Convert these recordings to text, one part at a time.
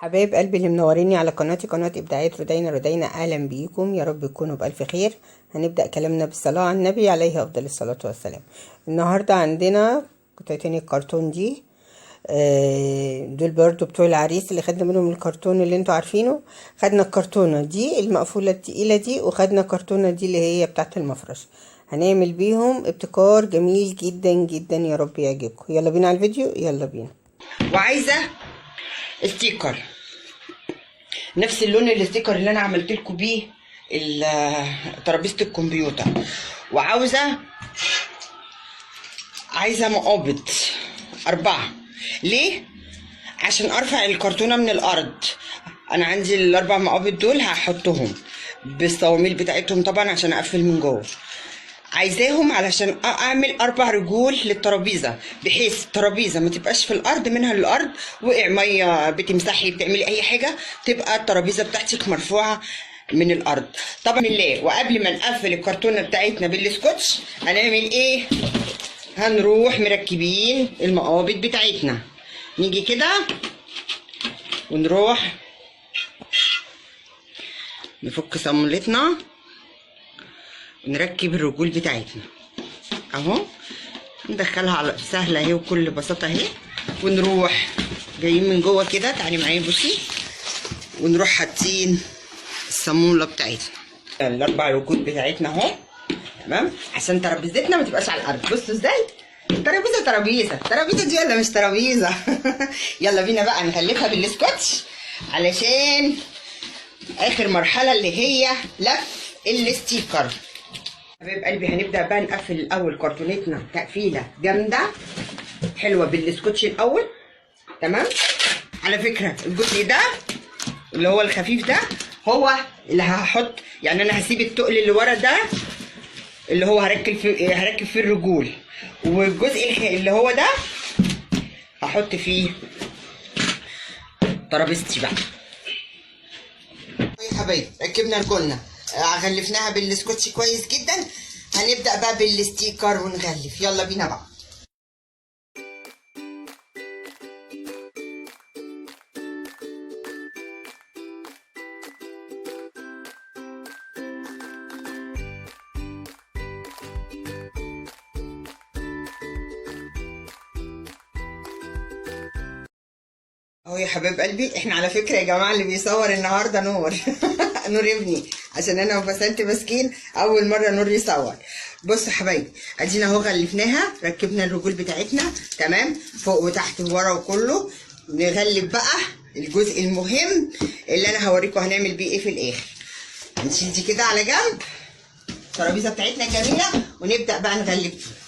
حبايب قلبي اللي منوريني على قناتي، قناة إبداعات رودينا. رودينا أهلا بيكم، يا رب تكونوا بألف خير. هنبدأ كلامنا بالصلاة على النبي عليه أفضل الصلاة والسلام. النهاردة عندنا قطعتين الكرتون دي، دول برضو بتوع العريس اللي خدنا منهم الكرتون اللي انتوا عارفينه. خدنا الكرتونة دي المقفولة التقيلة دي، وخدنا الكرتونة دي اللي هي بتاعت المفرش. هنعمل بيهم ابتكار جميل جدا جدا، يا رب يعجبكم. يلا بينا على الفيديو، يلا بينا. وعايزه sticker نفس اللون ال sticker اللي انا عملت لكم بيه ترابيزة الكمبيوتر. وعاوزه مقابض 4. ليه؟ عشان ارفع الكرتونه من الارض. انا عندي ال4 مقابض دول هحطهم بالصواميل بتاعتهم طبعا عشان اقفل من جوه. عايزاهم علشان اعمل 4 رجول للترابيزه، بحيث الترابيزة ما تبقاش في الارض، منها للارض وقع مية بتمسحي بتعملي اي حاجة تبقى الترابيزة بتاعتك مرفوعة من الارض. طبعا الله. وقبل ما نقفل الكرتونه بتاعتنا بالسكوتش هنعمل ايه؟ هنروح مركبين المقابض بتاعتنا. نيجي كده ونروح نفك صامولتنا ونركب الرجول بتاعتنا اهو، ندخلها على سهلة اهي وكل بساطة اهي. ونروح جايين من جوه كده، تعالي معايا بصي، ونروح حاطين الصاموله بتاعتنا، ال4 رجول بتاعتنا اهو، تمام، عشان ترابيزتنا ما تبقاش على الارض. بصوا ازاي ترابيزة، ترابيزة ترابيزة دي ولا مش ترابيزة؟ يلا بينا بقى نغلفها بالسكوتش علشان اخر مرحلة اللي هي لف ال sticker. حبايب قلبي هنبدا بقى نقفل الاول كرتونتنا تقفيله جامدة حلوة بالسكوتش الاول، تمام. على فكرة الجزء ده اللي هو الخفيف ده هو اللي هحط، يعني انا هسيب التقل اللي ورا ده اللي هو هركب فيه الرجول، والجزء اللي هو ده هحط فيه ترابيزتي بقى. يا حبايبي ركبنا رجولنا، غلفناها بالسكوتش كويس جدا. هنبدأ بقى بال sticker ونغلف، يلا بينا بقى. اهو يا حبايب قلبي، احنا على فكرة يا جماعة اللي بيصور النهاردة نور نور ابني، عشان انا وبسنت مسكين اول مرة نور يصور. بصوا يا حبايبي ادينا اهو غلفناها، ركبنا الرجول بتاعتنا تمام، فوق وتحت وورا وكله. نغلف بقى الجزء المهم اللي انا هوريكم هنعمل بيه ايه في الاخر. نشيل دي كده على جنب، الترابيزة بتاعتنا جميلة، ونبدأ بقى نغلف.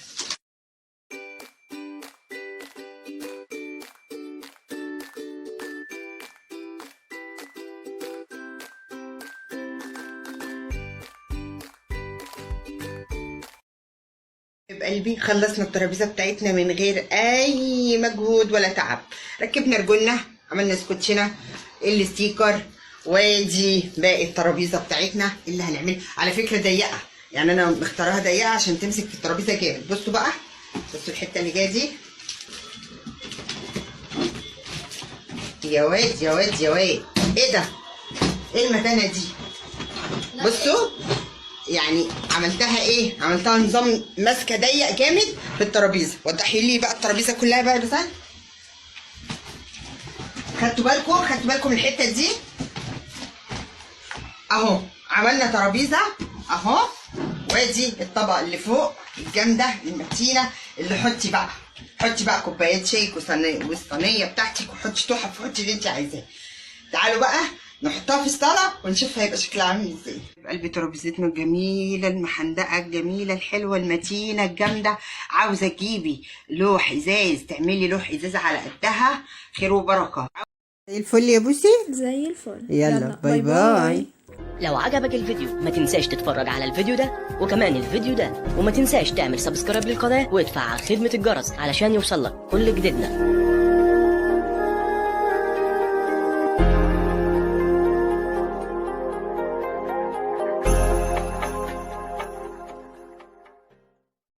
قلبي خلصنا الترابيزة بتاعتنا من غير اي مجهود ولا تعب. ركبنا رجولنا، عملنا سكوتشنا، ال sticker، وادي باقي الترابيزة بتاعتنا اللي هنعملها. على فكرة ضيقه، يعني انا مختارها ضيقه عشان تمسك في الترابيزة جامد. بصوا بقى، بصوا الحتة اللي جاية دي، يا واد يا واد يا واد، ايه ده؟ ايه المتانه دي؟ بصوا يعني عملتها ايه؟ عملتها نظام ماسكه ضيق جامد في الترابيزة. وضحي لي بقى الترابيزة كلها بقى يا بسال. خدتوا بالكم؟ خدتوا بالكم الحتة دي؟ اهو عملنا ترابيزة اهو، وادي الطبق اللي فوق الجامدة المتينة اللي حطي بقى، حطي بقى كوبايات شاي والصينيه بتاعتك، وحطي تحف وحطي اللي انت عايزاه. تعالوا بقى نحطها في الصاله ونشوف هيبقى شكلها عامل ازاي. قلبي ترابيزتنا الجميلة المحندقه الجميلة الحلوة المتينة الجامدة. عاوزه تجيبي لوح ازاز، تعملي لوح ازاز على قدها، خير وبركة. زي الفل يا بوسي، زي الفل. يلا bye bye. لو عجبك الفيديو ما تنساش تتفرج على الفيديو ده وكمان الفيديو ده، وما تنساش تعمل subscribe للقناة وتفعل خدمة الجرس علشان يوصلك كل جديدنا.